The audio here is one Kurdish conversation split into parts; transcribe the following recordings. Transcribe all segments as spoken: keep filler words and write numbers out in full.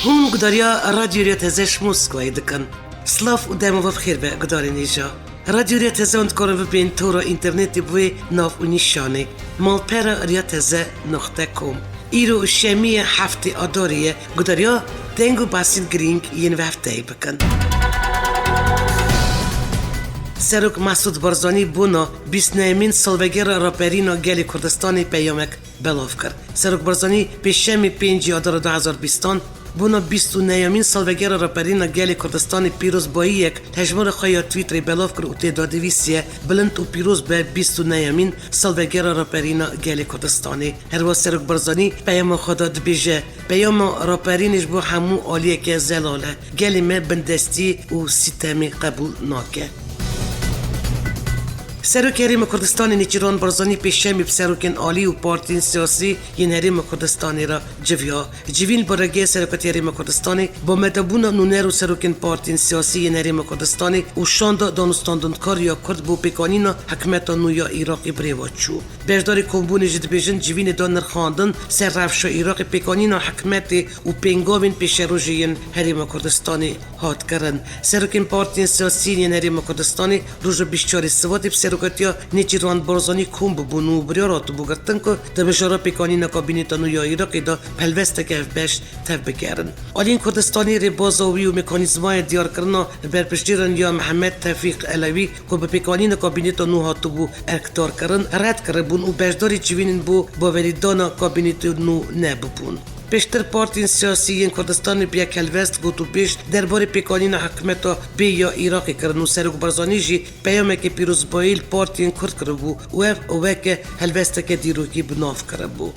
Hûn gudariya Radyo Rêya Teze ji Moskvayê dikin. Silav û dema we bi xêr be gudarên hêja. Radyo Rêya Teze hûn dikarin bibên tora înternetê bi wê nav û nîşanê: malpera rêya teze noqte com. Îro şemiyê heftê Adarê ye, gudariya deng û behsên girîng yên vê hefteyê bikin. Serok Mesûd Barzanî bona bîst neyemîn salvegera raperîna gelê Kurdistanê peyamek belav kir. Serok Barzanî pêşemê pêncî Adara du hezar bîstan bona bîst û neyemîn salvegera raperîna gelê Kurdistanê pîrozbayiyek li hejmara xwe ya Twitterê belav kir û tê de dinivîsiye: Bilind û pîroz be bîst û neyemîn salvegera raperîna gelê Kurdistanê. Herwiha Serok Barzanî peyama xwe de dibêje: Peyama raperînê ji bo hemû aliyeke zelal e. Gelê me bindestî û sîtemê qebûl nake. Serokê Herêma Kurdistanê Nêçîrvan Barzanî pêşemî bi serokên alî û partiyên siyasî yên Herêma Kurdistanê re civiya. Civîn bi rêgeya Serokatiya Herêma Kurdistanê, bi amadebûna nûner û serokên partiyên siyasî yên Herêma Kurdistanê û şanda danûstandinkarê ya Kurd bo pêkanîna hikûmeta nû ya Iraqê bi rê ve çû. Beşdarî kombûnê jî dibêjin, civînê da nirxandin ser rewşa Iraqê, pêkanîna hikûmetê û pêngavên pêşerojê yên Herêma Kurdistanê hat kirin. Serokên partiyên siyasî yên Herêma Kurdistanê roja bîst û çarê Sibatê bi serokatiya Nêçîrvan Barzanî kom bûbûn û biryar hatibû girtin ku di mijara pêkanîna kabîneta nû ya Iraqê de bi helwesteke hevbeş tev bigerin. Aliyên Kurdistanê rêbaza wî û mekanîzmaya diyarkirina berpiştdêran ya Mihemed Tevfîq Elewî ku bi pêkanîna kabîneta nû hatibû erkdarkirin, red kiribûn û beşdarî civînên bo bawerîdana kabînetê nû nebûbûn. Pêştir partiyên siyasî yên Kurdistanê bi yek helwest gotûbêj derbarê pêkanîna hikûmeta bê ya Iraqê kirin û Serok Barzanî jî peyameke pîrozbayî li partiyên Kurd kiribû û ev weke helwesteke dîrokî bi nav kiribû.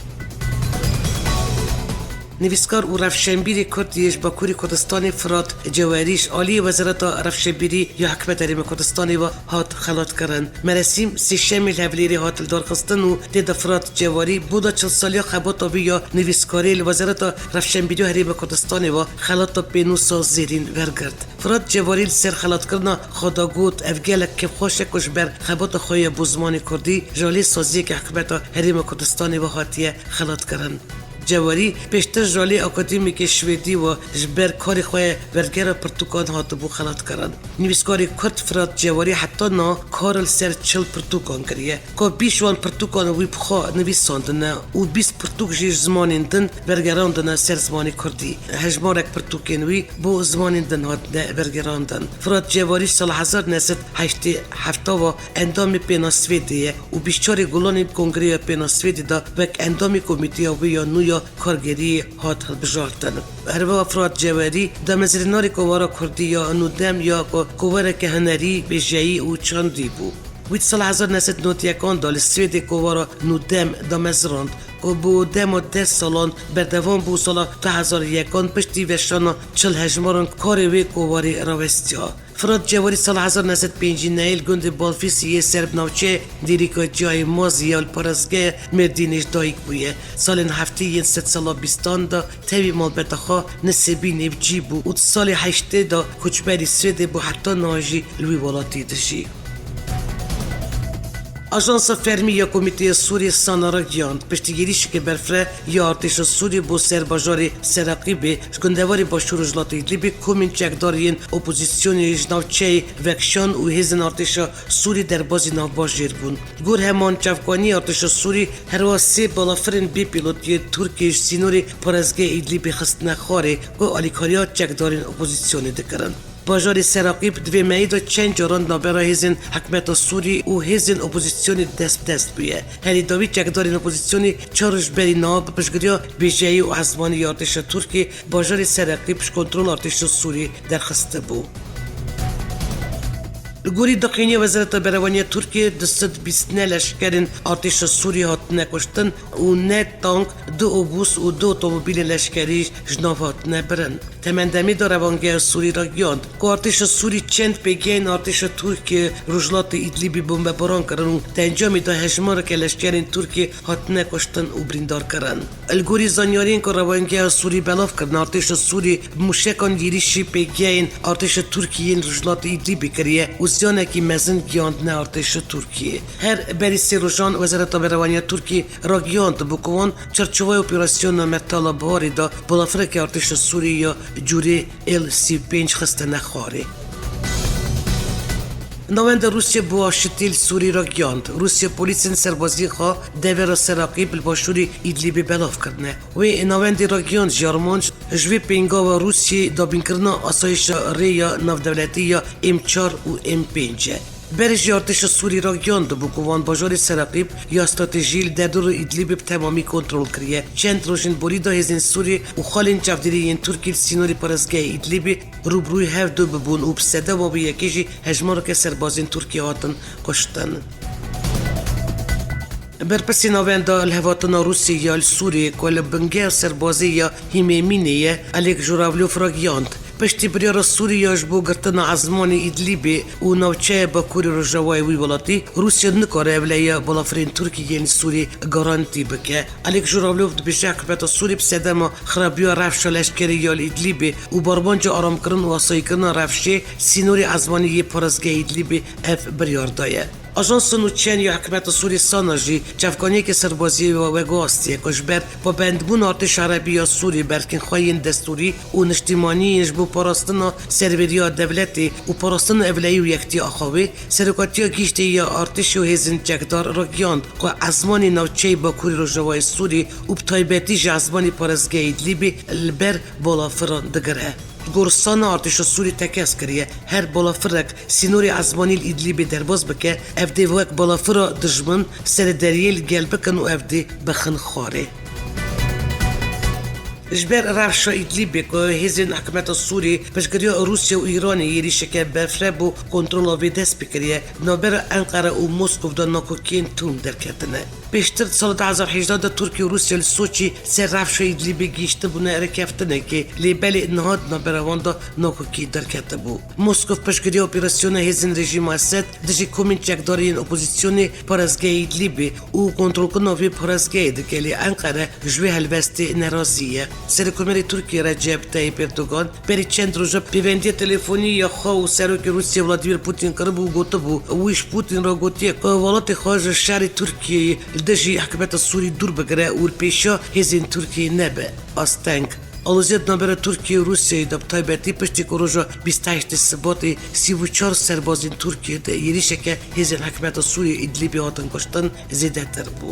Nivîskar û rewşenbîrê Kurd yê ji Bakurê Kurdistanê Firat Cewerî ji aliyê Wezareta Rewşenbîrî ya Hikûmeta Herêma Kurdistanê ve hat xelatkirin. Meresîm sêşemê li Hewlêrê hat lidarxistin û tê de Firat Cewarî bona çil saliya xebata wî ya nivîskarê li Wezareta Rewşenbîriya Herêma Kurdistanê ve xelata pênûsa zêrîn wergirt. Firat Cewarî li ser xelatkirina xwe de got, ev gelek kêfxweş e ku ji ber xebata xwe ya bo zimanê kurdî ji alî saziyeke hikûmeta Herêma Kurdistanê ve hatiye xelatkirin. Cewarî pêştir ji alî akademîkê Şwêdî ve ji ber karê xwe ya wergera pirtûkan hatibû xelatkirin. Nivîskarê Kurd Firat Cewarî heta niha kar li ser çil pirtûkan kiriye. Ku bîst ji wan pirtûkan wî bi xwe nivîsandine û bîst pirtûk jî ji zimanên din wergerandine ser zimanê kurdî. Hejmarek pirtûkên wî bo zimanên din hatine wergerandin. Firat Cewarî ji sala hezar neh sed heştê heft ve endamê Pêna Swêdê ye û bîst û çarê Gulanê Kongreya Pêna Swêdê de wek endamê komîteya wê ya nû ya kargeriyê hat hilbijartin. Herwiha Firat Cewarî damezrênarê kovara kurdî ya nû dem ya ku kovareke hunerî, wêjeyî û çandî bû. Wî di sala hezar neh sed nod yekan de li Swêdê kovara nû dem damezrand, ku bo dema deh salan berdewam bû û sala du hezar yekan piştî veşana çil hejmaran karê wê kovarê rawestiya. Firat Cewarî sala hezar neh sed pêncî nehê li gundê Balfîsî yê ser bi navçeyê Dêrîka Ciyayê Mazî ya li parêzgeha Mêrdînê ji dayik bûye. Salên heftê yên sedsala bîstan de tevî malbeta xwe Nisêbînê bi cî bû û di salê heştê de koçberî Swêdê bû, heta niha jî li wî welatî dijî. Ajansa fermî ya Komîteya Sûrî, SANA, ragihand, piştî êrîşeke berfireh ya artêşa Sûrî bo ser bajarê Seraqîbê ji gundewarê başûr Rojhilatê Îdlîbê komên çekdar yên opozîsyonê ji navçeyê vekişand û hêzên artêşa Sûrî derbazî navbajêr bûn. Gor heman çavkaniyê artêşa Sûrî herwiha sê balafirên bê pîlot yê Tirkiyê ji sînorê parêzgeha Îdlîbê xistine xwarê ku alîkariya çekdarên opozîsyonê dikirin. Bajarê Seraqîb di vê mehê de çend caran navbera hêzên hikûmeta Sûrî û hêzên opozîsyonê dest bi dest bûye. Herî dawî çekdarên opozîsyonê çar roj berî niha bi piştgiriya wêjeyî û ezmanî ya artêşa Tirkiyê bajarê Seraqîb ji kontrola artêşa Sûrî derxistibû. Li gorî daxuyaniya Wezareta Berevaniya Tirkiyê, du sed bîst neh leşkerên artêşa Sûrî hatine kuştin û neh tank, du obûs û du otomobîlên leşkerî ji nav hatine birin. Temendemê de rewangeha Sûrî ragihand ku artêşa Sûrî çend pêgehên artêşa Tirkiyê Rojhilatê Îdlîbê bombebaran kirin û di encamê de hejmareke leşkerên Tirkiyê hatine kuştin û birîndar kirin. Li gorî zanyariyên ku rewangeha Sûrî belav kirine, artêşa Sûrî bi mûşekan êrîşî pêgehên artêşa Tirkiyê yên Rojhilatê Îdlîbê kiriye û ziyanekî mezin giyandine artêşa Tirkiyê. Her berî sê rojan Wezareta Berevaniya Tirkiyê ragihand bû ku wan çarçoveya operasyona Metala Biharê de balafireke artêşa Sûriyê ya cûrê L sî û pênc xistine xwarê. Navenda Rûsya bo aşitî li Sûrî ragihand, Rûsya polîsên serbazî xwe devera Seraqîb li başûrê Îdlîbê belav kirine. Wê navendê ragihand jî armanc ji vê pêngava Rûsyê dabînkirina asayişa rêya navdewletî ya M çar û M pênc e. Berê jî artêşa Sûrî ragihand bû ku wan bajarê Seraqîb ya stratejî li derdora Îdlîbê bi temamî kontrol kiriye. Çend rojên borî de hêzên Sûrî û xalên çavdêrî yên Tirkî li sînorê parêzgehê Îdlîbê rûbirûyê hev du bibûn û bi sedema wê yekê jî hejmareke serbazên Tirkiyê hatin kuştin. Berpirsê Navenda Lihevhatina Rûsya ya li Sûriyê ku li bingeha serbazê ya Hîmêmînê ye, Oleg Jûravlov ragihand, piştî biryara Sûrî ya ji bo girtina ezmanê Îdlîbê û navçeya bakurê rojavayê wî welatî, Rûsya nikare ewlehiya balafirên Tirkî yên li Sûrî garantî bike. Oleg Jûravlov dibêje, hikûmeta Sûrî bi sedema xirabiya rewşa leşkerî ya li Îdlîbê û barbanca aramkirin û asayîkirina rewşê sînorê ezmanî yê parêzgeha Îdlîbê ev biryar daye. Ajansa nûçeyan ya hikûmeta Sûrî SANA jî çavkaniyeke serbaziyê ve veguhastiye ku ji ber pabendbûna artêşa erebî ya Sûrî, berkên xwe yên destûrî û niştîmanî yên ji bo parastina serweriya dewletê û parastina ewlehî û yektiya axavê, Serokatiya Giştî ya Artêşê û Hêzên Çekdar ragihand ku ezmanê navçeyê Bakurê Rojavayê Sûrî û bi taybetî jî ezmanê parêzgehê Îdlîbê li ber balafiran digire. Ji gor SANA artêşa Sûrî tekez kiriye, her balafirek sînorê ezmanî li Îdlîbê derbas bike, ev dê wek balafira dijmin serederiyê li gel bikin û ev dê bixin xwarê. Ji ber rewşa Îdlîbê ku hêzên hikûmeta Sûrî piştgiriya Rûsya û Îranê êrîşeke berfireh bo kontrola wê dest pê kiriye, di navbera Enqere û Moskov de nakokiyên tund derketine. Pêştir di sala du hezar hejdeh de Tirkiye û Rûsya li Soçî ser rewşa Îdlîbê gihîştibûne rêkeftinekê, lê belê niha di navbera wan de nakokî derketibû. Moskov piştgiriya operasyona hêzên rejîma Esed dijî komên çekdar yên opozîsyonê parêzgehê Îdlîbê û kontrolkirina vê parêzgehê dike, lê Enqere ji wê helwestê nerazî ye. Serokkomarê Tirkiyê Recep Tayyip Erdogan berî çend roja pêvendiya telefonî ya xwe û Serokê Rûsya Vladimir Putin kiribû û gotibû, wî ji Putin re gotiye ku welatê xwe ji şerê Tirkiyeyê li dijî hikûmeta Sûrî dûr bigire û li pêşiya hêzên Tirkiyeyê nebe. Asteng. Aloziya di navbera Tirkiye û Rûsyayê de bi taybetî piştî ku roja bîst û heştê Sibatê sî û çar serbazên Tirkiyê di êrîşeke hêzên hikûmeta Sûriyê Îdlîbê hatin kuştin zêdetir bû.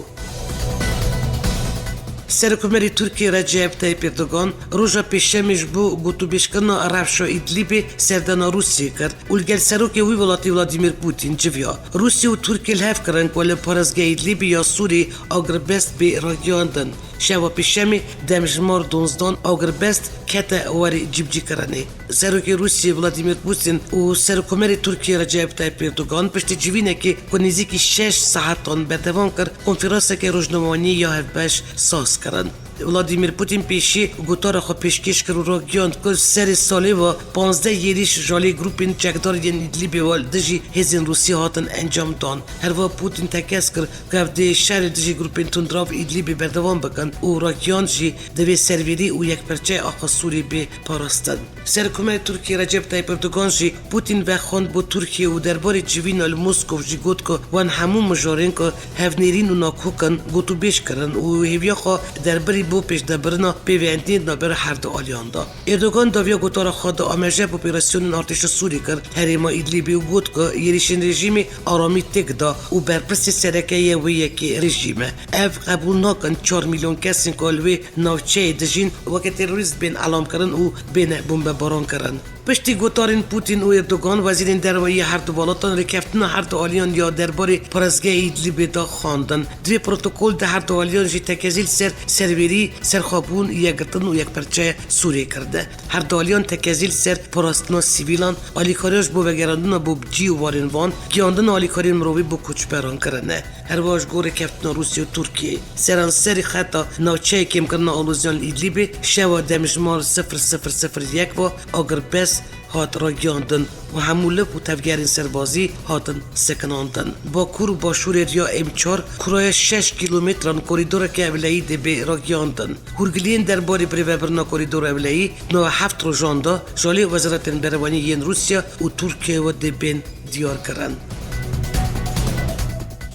Serokkomarê Tirkiyê Recep Tayyip Erdogan roja Pêşemê ji bo gotûbêjkirina rewşa Îdlîbê serdana Rûsyayê kir û li gel serokê wî welatî Vladimir Putin civiya. Rûsya û Tirkiye li hev kirin ku li parêzgeha Îdlîbê ya Sûrî agirbest bê ragihandin. Şeva Pêşemê demjimar donzdan agirbest kete warê cîbicîkirinê. Serokê Rûsiyê Vladimir Putin û Serokkomarê Tirkiyê Recep Tayyip Erdogan piştî civînekê ku nêzîkî şeş saetan berdewam kir, konferanseke rojnamevaniyê ya hevbeş saz kirin. Vladimir Putin pêşî gotara xwe pêşkêş kir û ragihand ku serê salê ve panzdeh êrîş ji alî grûpên çekdar yên Îdlîbê ve li dijî hêzên Rûsî hatin encam dan. Herwiha Putin tekez kir ku ev dê şerê dijî grûpên tundrav Îdlîbê berdewam bikin û ragihand jî divê serwêrî û yekperçeya axa Sûrî bê parastin. Serokkomarê Tirkiyê Recep Tayyip Erdogan jî Putin vexwend bo Tirkiye û derbarê civîna li Moskov jî got ku wan hemû mijarên ku hevnêrîn û nakok in gotûbêj kirin û hêviya xwe derbarê bo pêşdebirina pêvendiyên navbera her du aliyan da. Erdogan dawiya gotara xwe di ameje bi operasyonên artêşa Sûrî kir herêma Îdlîbê û got ku êrîşên rejîmê aramî têk da û berpirsê sereke yê wê yekê rejîm e. Ev qebûl nakin çar milyon kesên ku li wê navçeyê dijîn weke terorîst bên elamkirin û bêne bombebarankirin. Piştî gotarên Putin û Erdogan, wezîrên derve yê her du welatan rêkeftina her du aliyan ya derbarê parêzgehê Îdlîbê de xwendin. Di vê protokol de her du aliyan jî tekezî li ser serwêrî, serxwebûn, yekgirtin û yekperçeya Sûriyê kirine. Her du aliyan tekezî li ser parastina sivîlan, alîkariya ji bo vegerandina bo bi cî û warên wan, gihandina alîkariyên mirovî bo koçberan kirine. Herwiha ji gorî keftina Rûsya û Tirkiyeyê seranserî xeta navçeyê kêmkirina aloziyan li Îdlîbê şewa demjimar sifir sifir sifir yek ve agirbest hat ragihandin û hemû liv û tevgerên serbazî hatin sekinandin. Bakur û başûrê riya M çar kuraya şeş kîlometran korîdoreke ewlehî dê bê ragihandin. Hûrgiliyên derbarê birêvebirina korîdora ewlehî di nava heft rojan de ji alî wezaretên berevanî yên Rûsya û Tirkiyeyê ve dê bên diyar kirin.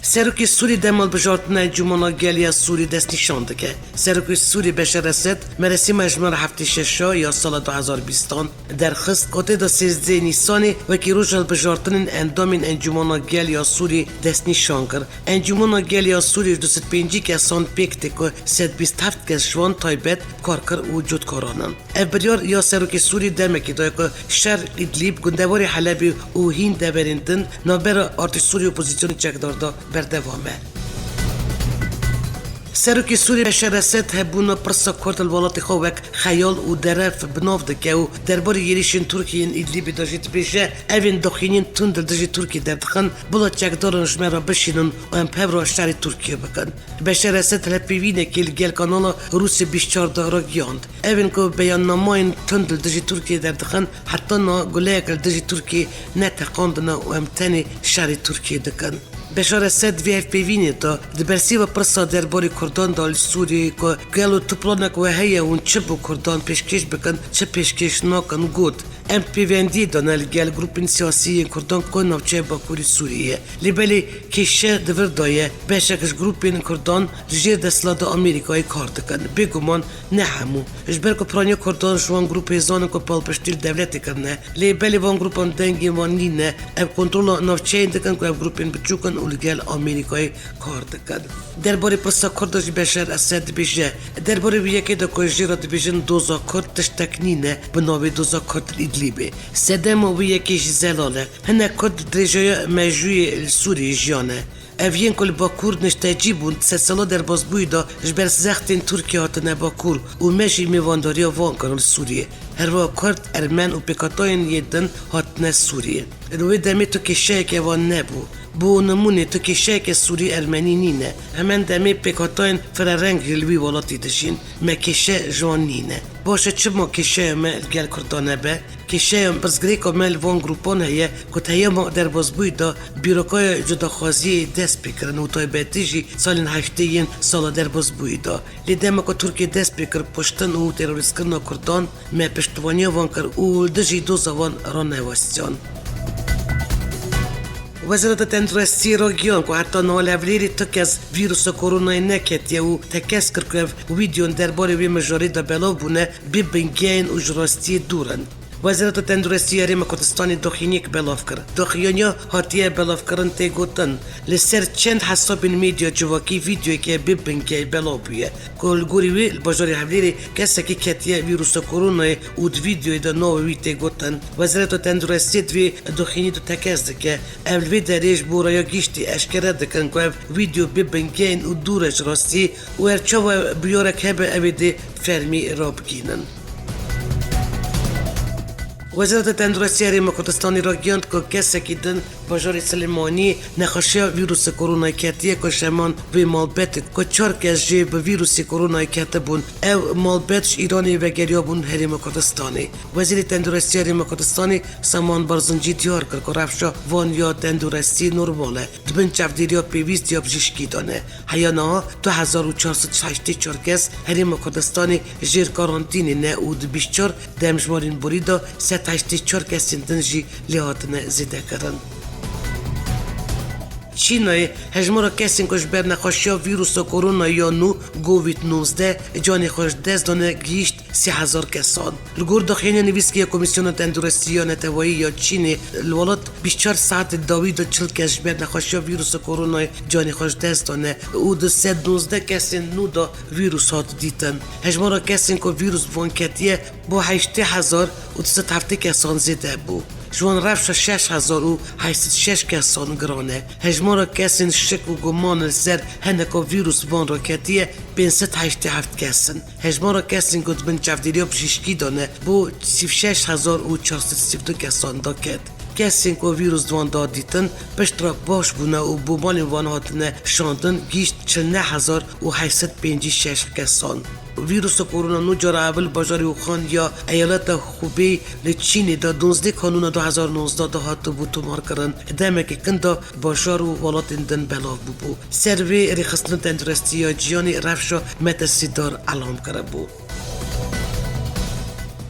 Serokê Sûrî dema hilbijartina Encûmena Gel ya Sûrî destnîşan dike. Serokê Sûrî Beşar Esed merasîma hejmara heftê şeş a ya sala du hezar bîstan derxist, ku tê de sêzdehê Nîsanê wekî roja hilbijartinên endamên Encûmena Gel ya Sûrî destnîşan kir. Encûmena Gel ya Sûrî ji du sed pêncî kesan pêk tê ku sed bîst heft kes ji wan taybet, karker û cotkaran in. Ev biryar ya serokê Sûrî demekê daye ku şer Îdlîb, gundewarê Helebê û hîn deverên din navbera artêş Sûrî û opozîsyonê çekdar de berdewam e. Serokê Sûrî Beşar Esed hebûna pirsa Kurd li welatê xwe wek xeyal û derev bi nav dike û derbarê êrîşên Tirkiyê yên Îdlîbê de jî dibêje, ev ên daxuyaniyên tund li dijî Tirkiyê derdixin, bila çekdaran ji me re bişînin û em bi hev re şerê Tirkiyê bikin. Beşar Esed li hevpeyvînekê li gel kanala Rûsya bîst çar de ragihand, ev ên ku beyannamayên tund li dijî Tirkiyê derdixin, heta niha guleyek li dijî Tirkiyê neteqandine û em tenê şerê Tirkiyê dikin. Beşar Esed di vê hevpeyvînê de di bersîva pirsa derbarê Kurdan de li Sûriyeyê ku gelo tu planek we heye hûn çi bo Kurdan pêşkêş bikin, çi pêşkêş nakin, got, em pêvendiyê de ne li gel grûpên siyasî yên Kurdan ku navçeya Bakurê Sûriyê ye. Lê belê kêşe di vir de ye. Beşek ji grûpên Kurdan li jêr desthilata Amerîkayê kar dikin. Bêguman ne hemû. Ji ber ku piraniya Kurdan ji wan grûp hêzan in ku palpiştî li dewletê kirine. Lê belê van grûpan dengên wan nîne. Ev kontrola navçeyên dikin ku ev grûpên biçûk in û li gel Amerîkayê kar dikin. Derbarê pirsa Kurd de jî Beşar Esed dibêje, derbarê wî yekê de ku jê re dibêjin doza Kurd tiştek nîne bi navê doza Kurd li Îdlîbê. Sedema wî yekê jî zelal e. Hinek Kurd di dirêjaya mejûyê li Sûriyê jiyane. Ev yên ku li Bakur niştecî bûn, sedsala derbasbûyî de ji ber zextên Tirkiyê hatine Bakur û me jî mêvandariya wan kirin li Sûriyê. Herwiha Kurd, Ermen û pêkhatayên yê din hatine Sûriyê. Li wê demê tu kêşeyeke wan nebû. Bo nimûnê, tu kêşeyeke Sûrî Ermenî nîne. Hemen demê pêkhatayên firereng jî li wî welatî dijîn. Me kêşe ji wan nîne. Baş e, çima kêşeya me li gel Kurdan hebe? Kêşeya pirsgirêka me li van grûpan heye ku di heyama derbasbûyî de bîrokaya cudaxwaziyê dest pê kirin û taybetî jî salên heştê yên sala derbasbûyî de. Lê dema ku Tirkiye dest pê kir kuştin û terorîstkirina Kurdan, me piştevaniya wan kir û li dijî doza wan ranewastiyan. Wezareta Tenduristiyê ragihan ku heta niha li Hevlêrê tu kes vîrusa koronayê neketiye û tekez kir ku ev vîdeoyan derbarê wê mijarê de belav bûne, bi bingehên û ji rastiyê dûr in. Wezareta Tenduristî ya Herêma Kurdistanê daxuyaniyek belav kir. Daxuyaniya hatiye belavkirin tê gotin, li ser çend hesabên medya civakî vîdeoyeke bi bingehê belav bûye, ku li gorî wê li bajarê Hevlêrê kesekî ketiye vîrusa koronayê û di vîdeoyê de navê wî tê gotin. Wezareta Tenduristiyê di vê daxuyaniyê de tekez dike. Ev li vê derê ji bo raya giştî eşkere dikin ku ev vîdeo bi bingehên û dûr e ji rastî û her çawa bûyarek hebe ew ê dê fermî rabigihînin. Wezareta Tenduristiya Herêma Kurdistanê ragihand ku kesekî din bajarê Silêmaniyê nexweşiya vîrusa koronayê ketiye ku şeman vê malbetê ku çar kes jê bi vîrusê koronayê ketibûn. Ew malbet ji Îranê vegeriyabûn Herêma Kurdistanê. Wezîrê Tenduristiya Herêma Kurdistanê Saman Barzincî diyar kir ku rewşa van ya tenduristî normal e. Di bin çavdêriya pêwîst ya bijîşkî de ne. Heya niha du hezar û çar sed û heştê çar kes Herêma Kurdistanê jêr karantînê ne û di bîst çar demjimêrên borî de sed heştê çar kesên din jî lê hatine zêdekirin. Çînayê hejmara kesên ku ji ber nexweşiya vîrusa koronayê ya nû, Covid nozdeh, canê xwe ji dest dane gihîşt sê hezar kesan. Li gor daxuyaniya nivîskê ya Komîsyona Tenduristî ya Neteweyî ya Çînê, li welat bîst çar saetên dawî de çil kes ji ber nexweşiya vîrusa koronayê canê xwe ji dest dane û di sed nozdeh kesên nû de vîrus hat dîtin. Hejmara kesên ku vîrus bi wan ketiye bo heştê hezar û du sed heftê kesan zêde bû. Ji wan rewşa şeş hezar û heşt sed şeş kesan giran e. Hejmara kesên şik û guman li ser heneka vîrus bi wan re ketiye pênc sed heştê heft kes in. Hejmara kesên ku di bin çavdêriya bijîşkî de ne bo sî û şeş hezar û çar sed sî û du kesan de ket. Kesên ku vîrus di wan de dîtin, piştre baş bûne û bo malên wan hatine şandin, gihîşt çil neh hezar û heşt sed pêncî şeş kesan. Vîrusa korona nû cara evil bajarê Wuhan ya eyaleta Hubei li Çînê de duwazdeh Kanûna du hezar nozdeh de hatibû tomarkirin. Demeke kin de bajar û welatên din belav bûbû. Ser vê rêxistina tenduristî ya cîhanê rewşa metirsîdar elam kiribû.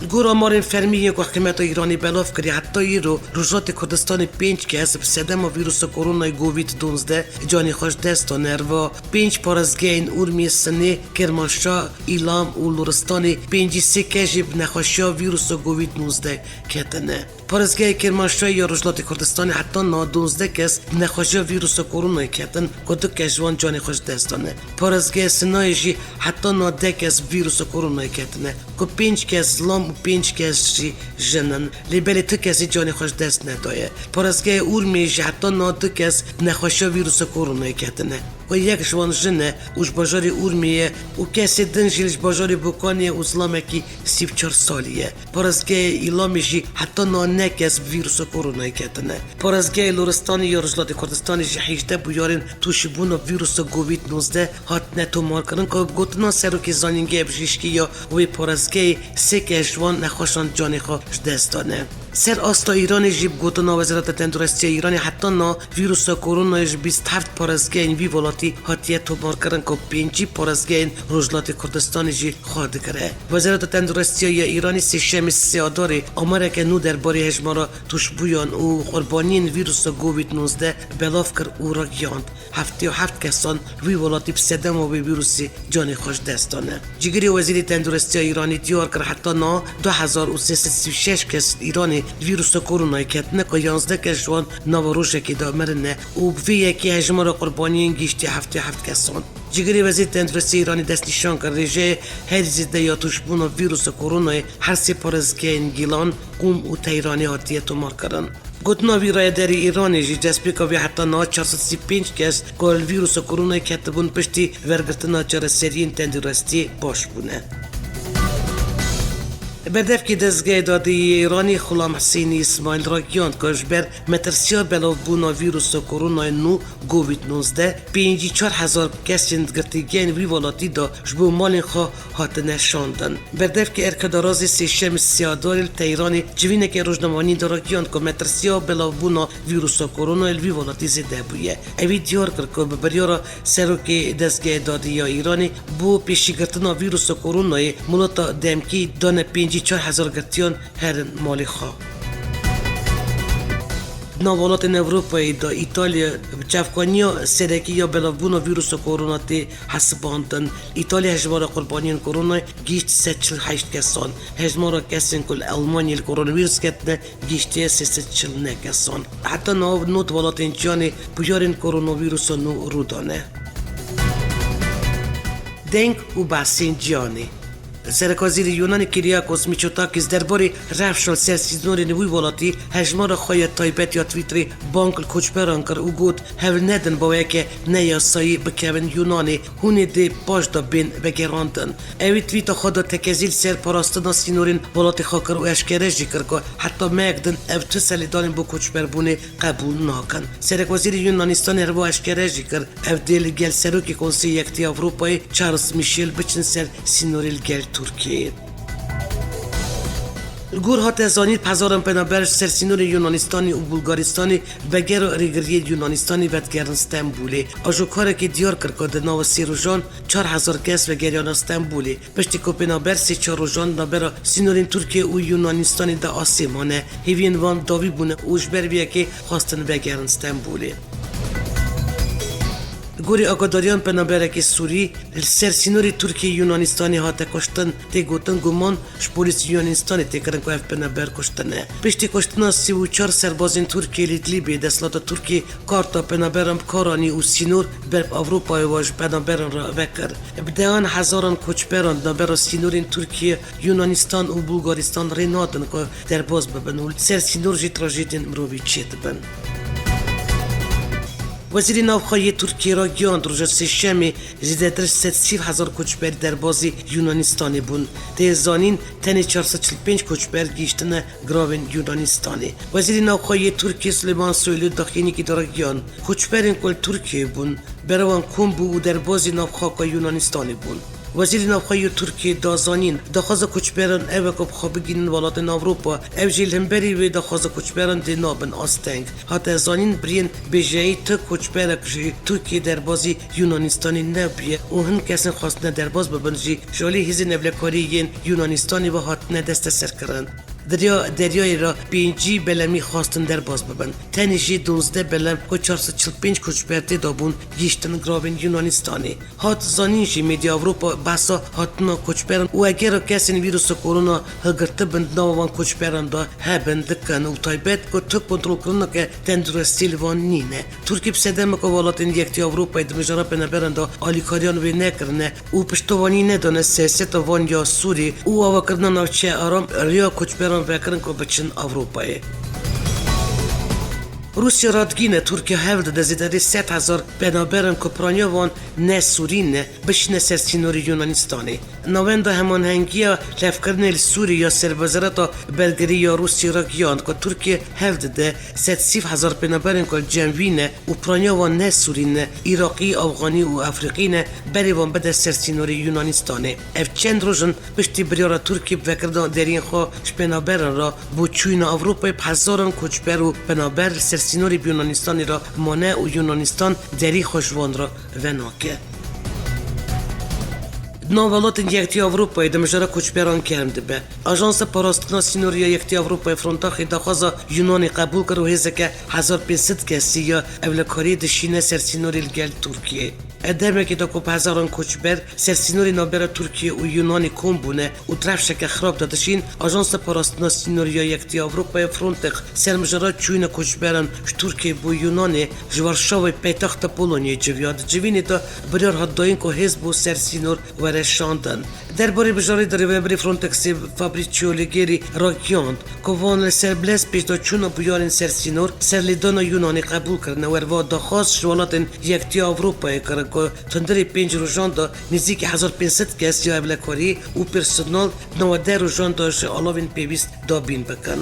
Li gor amarên fermî yên ku hikûmeta Îranê belav kiriye, heta îro Rojhilatê Kurdistanê pênc kes bi sedema vîrusa koronayê Covid duwazdeh canê xwe ji dest dane. Herva pênc parêzgehên Urmiyê, Sinê, Kirmanşah, Îlam û Loristanê pêncî sê kes jî bi nexweşiya vîrusa Covid nûzdeh ketine. Parêzgehê Kirmanşahê ya Rojhilatê Kurdistanê heta niha duwazdeh kes bi nexweşiya vîrusa koronayê ketin, ku du kes ji wan canê xwe ji dest dane. Parêzgehê Sinayê jî heta niha deh kes bi vîrusa koronayê ketine, ku pênc kes zilam û pênc kes jî jin in. Lê belê tu kesî canê xwe ji dest nedaye. Parêzgehê Urmiyê jî heta niha du kes bi nexweşiya vîrusa koronayê ketine, ku yek ji wan jin e û ji bajarê Urmiyê ye û kesê din jî ji bajarê Bokanê ye û zilamekî sî û çar salî ye. Parêzgehê Îlamê jî heta niha neh kes bi vîrusa koronayê ketine. Parêzgehê Loristanê ya Rojhilatê Kurdistanê jî hejdeh bûyerên tûşbûna vîrusa Covid nûzdeh hatine tomarkirin, ku bi gotina serokê zanîngehê bijîşkî ya wê parêzgehê sê kes ji wan nexweşan canê xwe ji dest dane. Ser asta Îranê jî, bi gotina Wezareta Tenduristiya Îranê, heta niha vîrusa koronayê ji bîst heft parêzgehên vî welatî hatiye tomarkirin, ku pêncî parêzgehên Rojhilatê Kurdistanê jî xwe digire. Wezareta Tenduristiya ya Îranê sêşemê sê Adarê amareke nû derbarê hejmara tûşbûyan û qurbaniyên vîrusa Covid nûzdeh belav kir û ragihand, heftê û heft kesan wî welatî bi sedema wê vîrusê canê xwe ji dest dane. Cîgirê Wezîrê Tenduristiya Îranê diyar kir, heta niha du hezar û sê sed sî û şeş kes li Îranê li vîrusa koronayê ketine, ku yanzdeh kes ji wan nava rojekê de mirine û bi vê yekê hejmara qurbaniyên gihîştiye heftê û heft kesan. Cîgirê Wezîrê Tenduristiya Îranê destnîşan kir, rêjeya herî zêde ya tûşbûna vîrusa koronayê her sê parêzgehên Gîlan, Qûm û Teyranê hatiye tomarkirin. Gotina vî rayedarê Îranê jî, destpêka vê heta niha çar sed sî pênc kes ku li vîrusa koronayê ketibûn, piştî wergirtina çareseriyên tenduristiyê baş bûne. Berdevkê Dezgehê Dadê yê Îranê Xulam Hisênî Îsmaîl ragihand ku ji ber metirsiya belavbûna vîrusa koronayê nû Covid nûzdeh, pêncî çar hezar kesên girtîgehên wî welatî de ji bo malên xwe hatine şandin. Berdevkê Erka Darazê sêşemê sê Adarê li Teyranê civîneke rojnamevanî de ragihand ku metirsiya belavbûna vîrusa koronayê li vî welatî zêde bûye. Ewî diyar kir ku bi biryara serokê Dezgehê Dadê ya Îranê, bo pêşîgirtina vîrusa koronayê, milata demkî dane pêncî çar hezar girtiyan herin malê xwe. Di nav welatên Ewropayê de Îtalya bi çavkaniya serekî ya belavbûna vîrusa korona tê hesibandin. Îtalya hejmara qurbaniyên koronayê gihîşt sed çil heşt kesan. Hejmara kesên ku li Elmanyayê li koronavîrus ketine gihîştiye sê sed çil neh kesan. Heta niha nod welatên cîhanê bûyerên koronavîrusa nû rû dane. Deng û behsên cîhanê. Serekwezîrê Yunanê Kyriakos Mitsotakis derbarê rewşa li ser sînorên wî welatî hejmara xwe ya taybet ya Twitterê bang li koçberan kir û got, hewl nedin bi weke neyasayî bikevin Yunanê, hûn ê dê paş de bên vegerandin. Ewî twîta xwe de tekezî li ser parastina sînorên welatê xwe kir û eşkere jî kir ku heta meyek din ew tu serlêdanên bo koçberbûnê qebûl nakin. Serekwezîrê Yunanistanê herwiha eşkere jî kir, ew dê li gel Serokê Konseyê Yekitî Ewropayê Charles Michel biçin ser sînorê li gel Tirkiyeyê. Li gor hate zanîn, bi hezaran penaber ji ser sînorên Yunanistanê û Bulgaristanê bi vegera rêgiriyên Yunanistanê vedigerin Stenbolê. Ajokarekê diyar kir ku di nava sê rojan çar hezar kes vegeriyane Stenbolê. Piştî ku penaber sê çar rojan navbera sînorên Tirkiye û Yunanistanê de asê mane, hêviyên wan dawî bûne û ji ber vê yekê xwestin vegerin Stenbolê. Li gorî agadariyan, penaberekî Sûrî li ser sînorê Tirkiye Yunanistanê hate kuştin. Tê gotin, guman ji polîsên Yunanistanê tê kirin ku ev penaber kuştine. Piştî kuştina sî û çar serbazên Tirkiye li Îdlîbê, desthilata Tirkiye karta penaberan bi kar anî û sînor ber bi Ewropayê ve ji penaberan re vekir. Bi dehan hezaran koçberan di navbera sînorên Tirkiye, Yunanistan û Bulgaristan rê nadin ku derbas bibin û li ser sînor jî trajediyên mirovî çêdibin. Wezîrê Navxwe yê Tirkiyê ragihand, roja Sêşemê zêdetir ji sed sî hezar koçber derbazî Yunanistanê bûn. Tê zanîn, tenê çar sed çil pênc koçber gihîştine giravên Yunanistanê. Wezîrê Navxwe yê Tirkiyê Suleyman Soylu daxuyaniyekî de ragihand, koçberên ku li Tirkiyeyê bûn, berewan kom bû û derbazî navxaka Yunanistanê bûn. Wezîrê Navxwe yê Tirkiyê da zanîn, daxwaza koçberan ew e ku bi xwe bigihînin welatên Ewropa. Ew jî li hemberî wê daxwaza koçberan dê nabin asteng. Hate zanîn, biriyên bêjeyî ti koçberek ji Tirkiyê derbazî Yunanistanê nebûye û hin kesên xwestine derbas bibin jî ji alî hêzên ewlekarî yên Yunanistanê ve hatine desteserkirin. Di riya deryayê re pêncî belemî xwestin derbas bibin. Tenê jî duwazdeh belem ku çar sed çil pênc koçber tê de bûn gihîştin giravên Yunanistanê. Hat zanîn jî Medya Ewropa behsa hatina koçberan û egera kesên vîrusa korona hilgirtibin di nava van koçberan de hebin dikin û taybet ku tu kontrolkirineke tenduristî li van nîne. Tirkî bi sedema ku welatên Yekîtiya Ewropayê di mijara penaberan de alîkariyan wê nekirine û piştevanî nedane siyaseta van ya Sûrî û avakirina navçeya aram riya koçberan vekirin ku biçin Ewropayê. Rûsya radigihîne Tirkiye hewl dide zêdedî sed hezar penaberan ku piraniya wan ne Sûrî ne, bişîne ser sînorê Yunanistanê. Navenda Hemanhengiya Levkirinê li Sûrî ya Serwezareta Bergirî ya Rûsya ragihand ku Tirkiye hewl dide sed sî hezar penaberên ku li cem wî ne û piraniya wan ne Sûrî ne, Iraqî, Afxanî û Efrîqî ne, berê wan bide ser sînorê Yunanistanê. Ev çend roj in piştî biryara Tirkiyê bi vekirina deriyên xwe ji penaberan re bo çûyîna Ewropayê bi hezaran koçber û penaber li ser sînorê bi Yunanistanê re mane û Yunanistan derî xwe ji wan re venake. Di nav welatên Yekîtiya Ewropayê de mijara koçberan germ dibe. Ajansa Parastina Sînorê ya Yekîtiya Ewropayê Frontexê daxwaza Yunanê qebûl kir û hêzeke hezar pênc sed kesî ya ewlekariyê dişîne ser sînorê li gel Tirkiyê. Di demekê de ku bi hezaran koçber ser sînorê navbera Tirkiye û Yunanê kom bûne û di rewşeke xirab de dijîn, Ajansa Parastina Sînorê ya Yekîtiya Ewropayê Frontex ser mijara çûyîna koçberan ji Tirkiyê bo Yunanê ji Warşawayê paytexta Polonyayê civiya. Di civînê de biryar hat dayîn ku hêz bo ser sînor were şandin. Derbarê bijarê de rêveberê Frontexê Fabrizio Leggeri ragihand ku van li ser bilez pêşdaçûna bûyerên ser sînor, serlêdana Yunanê qebûl kirine. Wer va daxwaz ji welatên Yekîtiya Ewropayê kirin ku di hundirê pênc rojan de nêzîkî hezar pênc sed kes ya ewlekarî û personel di nava deh rojan de ji alavên pêwîst dabîn bikin.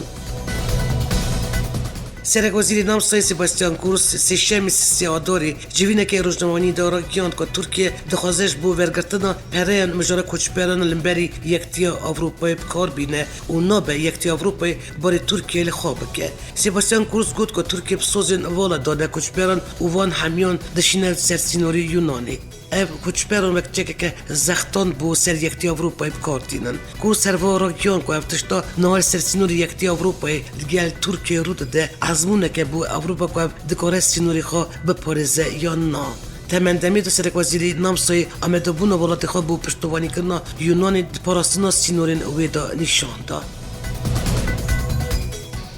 Serekwezîrê Namsayê Sebastian Kurz sêşemê sisê Adarê civîneke rojnamevanî de ragihand ku Tirkiye dixwaze ji bo wergirtina pereyan mijara koçberan li hemberî Yekîtiya Ewropayê bi kar bîne û nabe Yekîtiya Ewropayê barê Tirkiyeyê li xwe bike. Sebastian Kurz got ku Tirkiye bi sozên vala dane koçberan û van hemiyan dişîne ser sînorê Yunanê. Ev koçberan wek çekeke zextan bo ser Yekîtiya Ewropayê bi kar tînin. Kurz herwiha ragihan ku ev tişta niha li ser sînorê Yekîtiya Ewropayê digel Tirkiyeyê rû dide, ezmûneke bo Ewropa ku ev dikare sînorê xwe biparêze yan na. Temen demê de serekwezîrê Namsayê amadebûna welatê xwe bo piştevanîkirina Yunanê di parastina sînorên wê de nîşan da.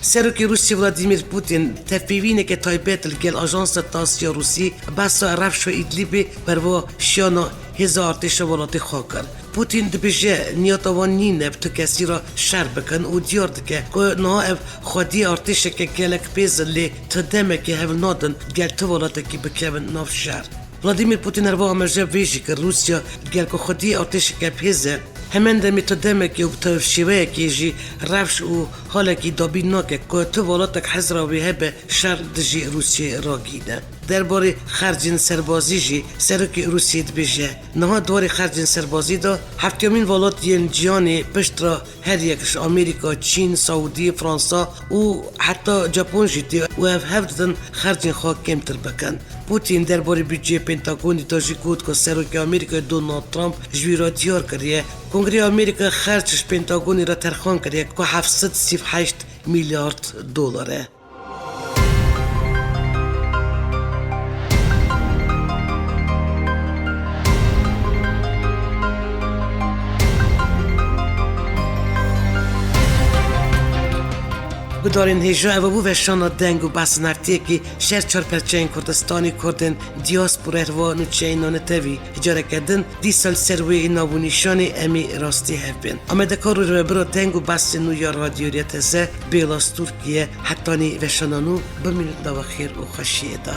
Serokê Rûsya Vladimir Putin tevpêvîneke taybet li gel Ajansa TASS ya Rûsî behsa rewşa Îdlîbê berva şiyana hêza artêşa welatê xwe kir. Putin dibêje, niyeta wan nîne bi tu kesî re şer bikin û diyar dike ku niha ev xwediyê artêşeke gelek pêz in, lê ti demekê hewl nadin gel ti welatekî bikevin nav şer. Vladimir Putin herwiha amaje vê jî kir, Rûsya gel ku xwediyê artêşeke pêz e, hemen demê tu demekê û bi tu şêweyekê jî rewş û halekî dabîn nake ku tu welatek hizra wê hebe şer dijî Rûsyayê ragihîne. Derbarê xercên serbazî jî serokê Rûsyayê dibêje, niha di warê xercên serbazî de heftêyamîn welat yên cîhanê pişt re her yek ji Amerîka, Çîn, Saûdî, Fransa û heta Japon jî tê û ev hewl didin xercên xwe kêmtir bikin. Putin derbarê budceyê Pentagonê de jî got ku Serokê Amerîkayê Donald Trump ji wî re diyar kiriye, Kongreya Amerîkayê xerc ji Pentagonê re terxan kiriye ku heft sed sî û heşt milyard dolar e. Gudarên hêja, ev bû veşana deng û behsên heftiyekî ji her çar perçeyên Kurdistanê, Kurdên diaspora, herwiha nûçeyên Nûnetewî. Careke din dîsa li ser wê navûnîşanê em ê rastî hev bên. Amadekar û rêvebira deng û behsên nû ya Radyo Rêya Teze Bêla Stûrkî ye. Hetanî veşana nû, bimînin di nava xêr û xweşiyê de.